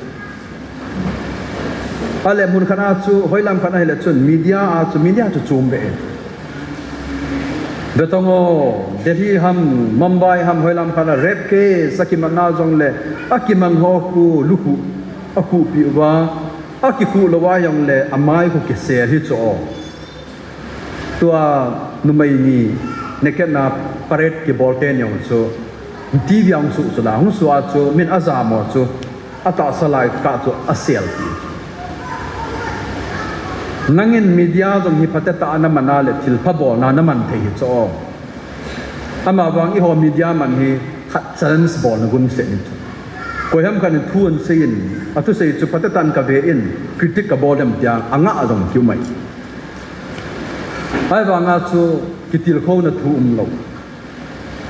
A le mun khat a chu, hoilam khat a hi le chun, media a chu, media chu chom be. Ve tong o, Delhi ham, Mumbai ham, hoilam khat a rape case a kiman na jong le, a kiman ho khu, lukhu, a khu pi uva, a kikhu lou a jong le, a mai khu kisel hi chu o. Tua numei ni, naked a parade kibol te ni jong chu, TV a hung su chu la, hung su a chu, min a jam u chu, a tahsa lai kah chu a sel ti. Nangin media jong hi phatecha na man a le thilpha bolna na man thei hi chu. Ama vang i ho media man hi khat challenge bolna gun se ni chu. Koi ham khat in thu an sei in, a thu sei chu phatecha in ka ve in, critic ka bol dem tia, a nga a jong kiu mai. Ahivang a chu kitilkhouna thu um lou.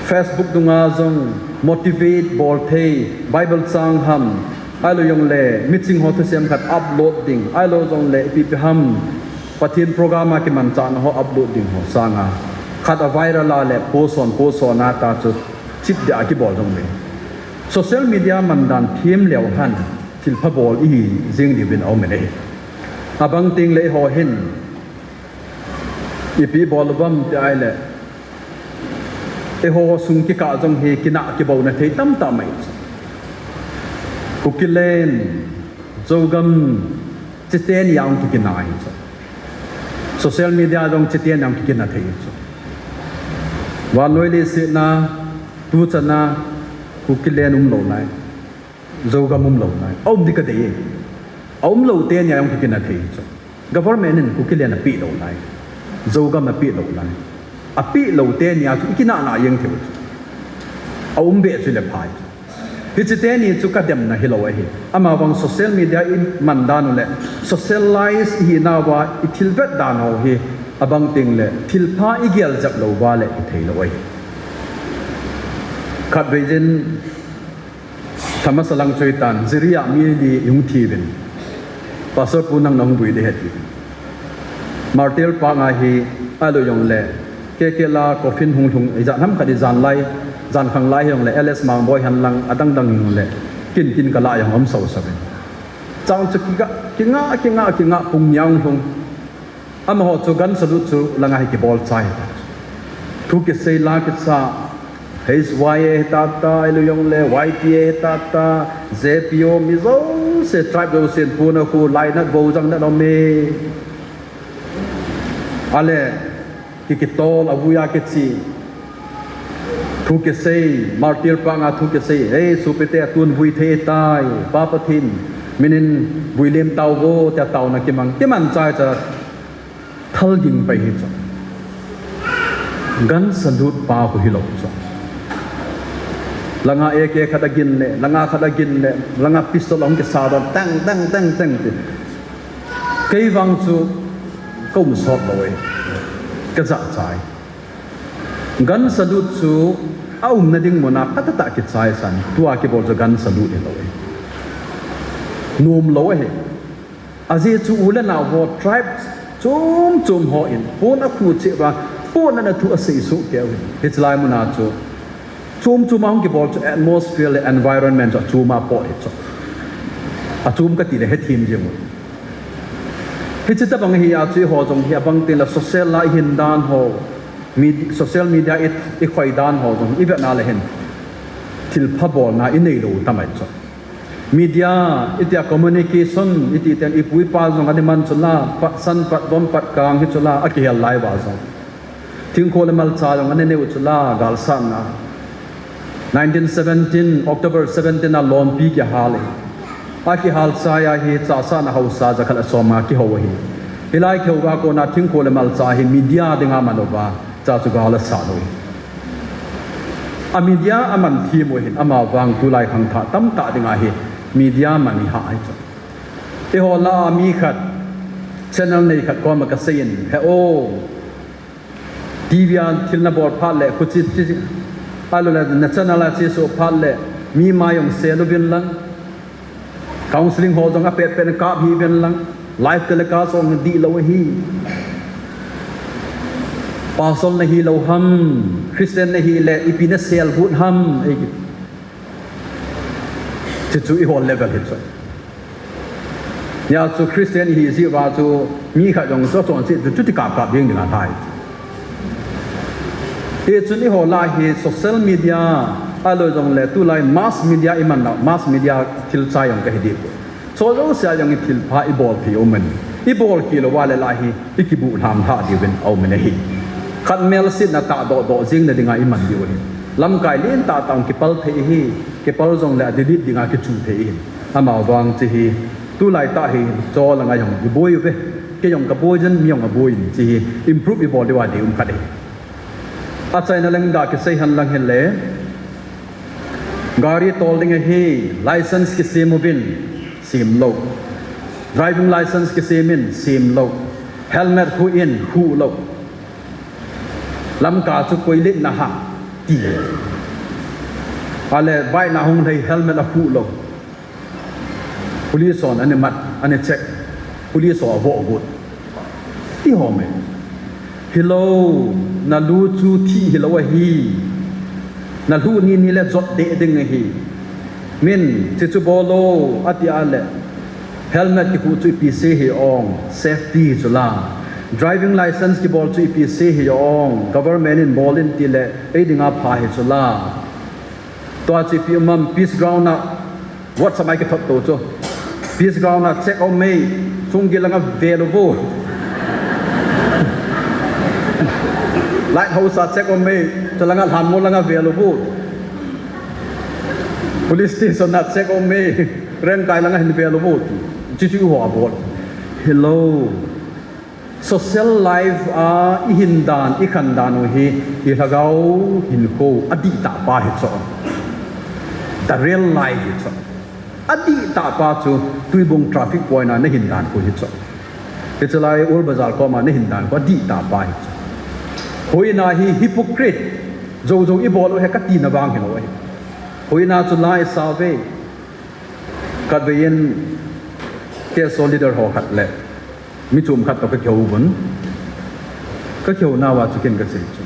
Facebook dunga jong motivate bol thei, Bible chang ham, ahilou jong le, miching ho thusem khat upload ding, ahilou jong le, ipi ipi ham, Pathen program a kimanchahna ho upload ding ho sanga, khat a viral a le, post on, post on a ta chu, chip dia kibol jong le. Social media man dan them leu hen, thilpha bol i hi jing diu vin a um e. Abang teng le ho hin, ipi bol uvam ti ahile, Eiho sung kikah jong hi kinah kibouna thei tamtah mai chu. Kukiland, Zogam, chiteni a hung kikinah hi chu. Social media jong chiteni a hung kikinah thei hi chu. Vannoi leiset a, tuchan a, Kukiland umlou nai. Zogam umlou nai. Aum ding kadei e. Aumlou teni a jong kikinah thei hi chu. Government in Kukiland apeh lou nai. Zogam apeh lou nai. Apeh lou teni a chu ikinah nah jeng thei u chu. Aum beh chu le pha hi chu. Hiche teni chu kademna hilou ahi. Amavang social media iman dan u le socialize ihinauva ithil vet dan u hi abang teng le thilpha igel jep lou uva le ithei lou ahi. Khatvei jin Thama salang chuitan, Jiri a mi li ihung thi uvin. Pastor pu nang nahung vui ding ahi ti. Martyr Park a hi, ahilou jongle, K K la coffin hung lhung, ijat ham khat ijan lai, jankhang lai hijongle, L S Mangboi hen lang, adang dang hijongle, kin kin kala jong um sau sau uvin. Chang chu kinga, kinga, kinga, kinga pung nia hung lhung. Amaho chu gun salute chu langa hi kibol chai. Thu kisei la kisa, H Y A hi tata, ahilou jongle Y T A hi tata, J P O mi jouse, tribe jousen puna khu, lainat vo jang nat um e. Ale, ki kitol, avui a kichi. Thu kisei, Martyr Park a thu kisei, ei, sopite, tun vui thei tai, Pa Pathen minin vui lem tauvo, tia taona kimang, kiman chai cha, thal ging pai hi chu. Gun salute pa khu hilou chu. Langa A K khat agin le, langa khat agin le, langa pistol ahung kisa don, tang, tang, tang, tang ti. Kei vang chu ka um sot lou e, ka jahcha e. Gun salute chu aumna ding muna phatah a kichaisan, tua kibol chu gun salute hilou e. Nom lou ahi. Ajeh chu u le nao ho tribe chom chom hon pon akhu cheh uva, pon ana thu asei soh kei uvin. Hiche lai muna chu chom chom a hung kibol chu atmosphere le environment chu achom a pot hi chu. Achom kati le hethem jeng u. Hiche tabang hi a chu eiho jong hi abang teng le social a ihin dan ho, medi-, social media i, ikhoi dan ho jong ivet na le hin thilpha bolna inei lou tamai chu. Media, itia communication, iti ten ipu ipa jong ana man chu la, pat san, pat vom, pat kang hi chu la, akihel lai uva jong. Thingkho le malcha jong ana neiu chu la, galsatna. Nineteen seventeen, October seventeen a lompi kihal e. Akihal chai a hi chahsahna haosa jakhat le som nga kihou ahi. Hilai kihou uva kona thingkho le malcha hi media dinga man uva, cha chu gal asat u ahi. A media aman them u ahin, amavang tulai khangthah tamtah dinga hi media man iha ahi chu. Eiho lah a mi khat, channel nei khat koma kasei in, he o, T V a thil nabol phat le, khuchi, chi, ahilou le, na channel a chesuh phat le, mi mai jong sel uvin lang, counseling ho jong apet pet nakap hih uvin lang, live telecast jong dihlou ahi. Pastor nahi lou ham, Christian nahi le, ipi nasel got ham, ei. Chuchu eiho level hi chu. Hijeh chu Christian ihi jeh uva chu mi khat jong chu achonset chu chuti kap kap ding ding ahi. Hichun eiho lah hi social media, ahilou jongle tulai mass media iman nau, mass media thil chai jong kahi ding. Chu jouse a jong i thilpha ibol thei u aum in. Ibol khel uva le lah hi ikibuh lham lhah diuvin aum in ahi. Khat melsetna tahdoh doh jeng na dinga iman diu ahi. Lamkai lentah tah jong kipal thei ahi. Kipal jongle adelete dinga kichu thei ahi. Amavang chu hi, tulai tah hi, chu langa jong iboi uve. Kei jong kaboi jin, mi jong aboi in, chu hi, improve ibol diuva dei um khat ahi. Achaina leng ga kisei hen lang hile, gari tol ding ahi, license kisem uvin, sem lou. Driving license kisem in, sem lou. Helmet khuh in, khuh lou. Lamka chu koi len naha, ti. Ale bike na hung lhai, helmet akhuh lou. Police hon ana mat, ana check. Police ho avoh got. Ti ho me. Hilou, nalu chu thi hilou ahi. Nalu ni ni le jot deh ding ahi. Min, chuchu bol o, ati a le. Helmet kikhuh chu ipi sei hi ong, safety chu la. Driving license kibol chu ipi sei hi ong, government in bol in ti le, ei dinga pha hi chu la. Tua chu ipi um am, peace ground a WhatsApp a kithot to chu. Peace ground a check um e, chung gei langa vel uvo. Light house a check um e, chalanga lhanmol langa vel uvo. Police station a check um e, Rengkai langa hin vel uvo. Chuchu ho a bol. Hello. Social life a i hin dan, i khan dan u hi, i lhagao hinkho a dihtah pa hi chu. The real life hi chu. A dihtah pa chu Tuibong traffic point a na hin dan khu hi chu. Hichelai Old Bazar koma na hin dan khu a dihtah pa hi chu. Hoina hi hypocrite. Jojo i bol u hi ka tina vang hilou ahi. Hoina chu la i sa ve. Khatvei in K S O leader ho khat le mi chom khat to ka kihou vun. Ka kihou nauva chu ken ka sei chu.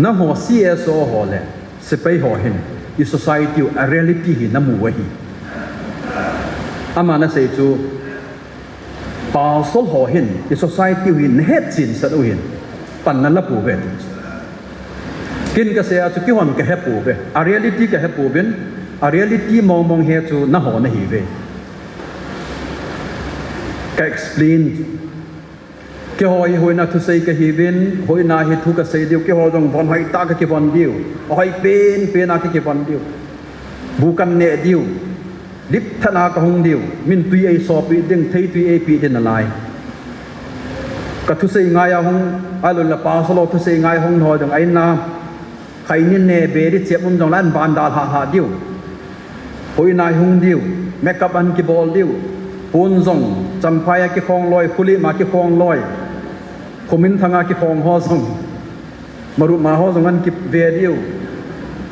Nangho C S O ho le sepai ho hin i society u a reality hi na mu u ahi. Ama na sei chu pastor ho hin i society u hi na hetchen sah u hin pan na la pou ve ti chu. Ken ka sei a chu keihon ka he pou ve. A reality ka he pouvin, a reality mong mong hi chu nangho na hi ve. Ka explain. Keiho hi hoina thusei ka hiuvin, hoina hi thu ka sei diu, keiho jong von hoitah ka kivon diu, ahoi pen pen a ka kivon diu, bu kan neh diu, lipthat a ka hung diu, min tui ei sopi ding, thei tui ei pi ding nalai. Ka thusei ngai a hung, ahilou le pastor ho thusei ngai hung ho jong aina, Khaini ne beri chep um jong la an ban dal ha ha diu. Hoina hung diu. Makeup an kibol diu. Pon jong, champhai a kikhong loi, khuli ma kikhong loi. Khomin thanga kikhong ho jong. Maru ma ho jong an kive diu.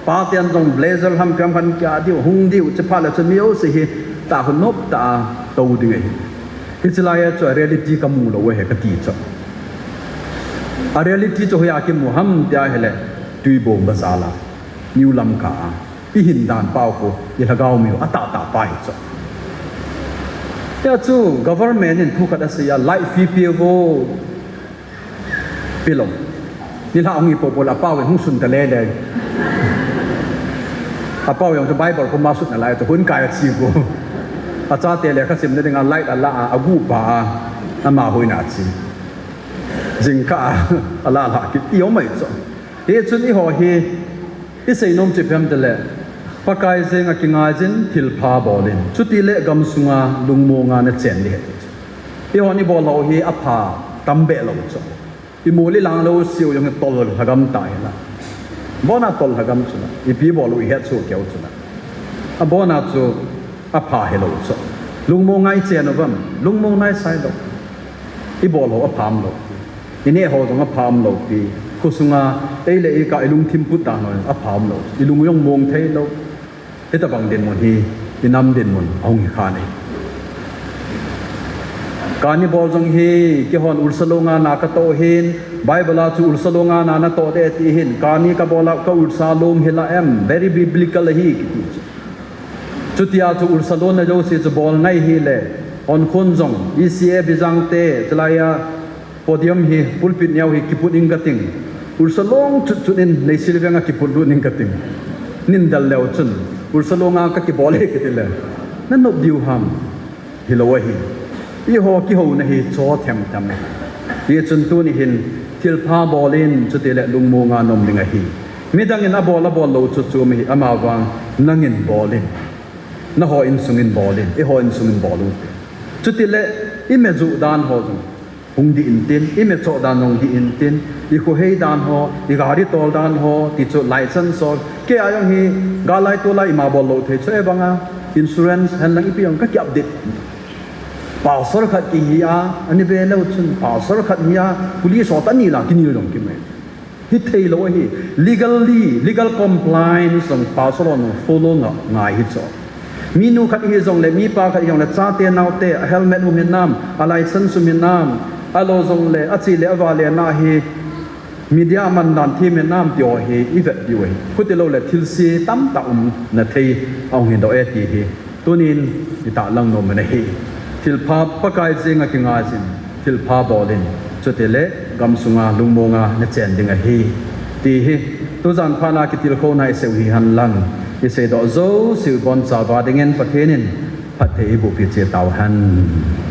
Pa ten jong blazer ham piam khan kia diu, hung diu, chepha le chu mi o se hi, ta hun nop ta a, to diu ahi. Hichelai a chu a reality ka mu lou ahi ka ti chu. A reality chu hoiya kimu ham tia hile, Tuibong bazar a, New Lamka a, i hin dan pau khu, i lhagao miu, a tah tah pa hi chu. Tia chu government in thu khat a sei a, light fee pe vo, pe lou. Nilhah hung hi popo le, a pau in hung sun ta le le. A pau jong chu Bible khu ma sut nalai chu, hun kai a chi vo. A chate lekha simna dinga light a la a, a gu pa a, ama hoina a chi. Jingkah a, a la la kit i om mai chu. Hichun eiho hi, i seinom chu ipi ham tile, Pakai jenga kingaijin thilpha bolin. Chutile gamsunga lungmonga na chen ding ahi. Eihon i bol ho hi apha tam be lou chu. I mol i lang lou siu jong tol lhagam ta hi la. Abona tol lhagam chu la. Ipi bol u i het chu keu chu la. Abona chu apha hilou chu. Lungmong ngai chen uvam, lungmong ngai sai lou. I bol ho apha um lou pi. I neh ho jong apha um lou pi. Khosunga, ei le ei kah i lungthim put dan ho apha um lou. I lung jong mong thei lou. Hitabang dinmun hi, i nam dinmun, ahung hi kha nei. Kani bol jong hi, keihon ulsa longa na ka toh hin, Bible a chu ulsa longa na na toh de ti hin, kani ka bol a ka ulsa long hi la em, very biblical ahi kiti chu. Chutia chu ulsa lonna jouse chu bol ngai hile, Honkhon jong, E C A Bijang te, chulai a podium hi, pulpit neo hi kiput ing ka ting. Ulsa long chut chut in Neihsial veng a kiput lut ing ka ting. Nin del leu chun, ulsa longa ka kibol e kiti le, na nop diu ham. Hilou ahi. Eiho kihouna hi cho them them. Hichun tuni hin thilpha bolin chutile lungmonga na um ding ahi. Midang in abol abol lou chu chu mi hi amavang nangin bolin. Naho insung in bolin. Eiho insung in bol u. Chutile i me ju dan ho jong hung dih intin, i me cho dan hung dih intin, i khohei dan ho, i gari tol dan ho, ti chu license ho, kei a jong hi, galai tolai ima bol lou thei chu e banga, insurance, henlang ipi jong ka ki update. Pastor khat kihi a, ani ve leu chun, pastor khat hi a, police ho tani la, kinil jong kimai. Hi thei lou ahi, legally, legal compliance jong pastor hon follow nga, ngai hi chu. Minu khat hi jong le, mipa khat hi jong le, chate naote, a helmet um hinam, a license um hinam, ahilou jong le, achi le, ava le na hi, media man dan them hinam, ti ho hi, i vet diu ahi. Khuti lou le, thilse tamtah um na thei, ahung hin doh e ti hi. Tunin i tahlang nom u ahi. Thilpha Pakai jenga kingaijin, thilpha bolin. chutile gamsunga lungmonga nachen ding ahi, ti hi tujan phatna kitilkhouna iseiu hihen lang, iseidoh jouseu bonchauva dingin Pathen in phatthei eiboh peh cheh tauhen.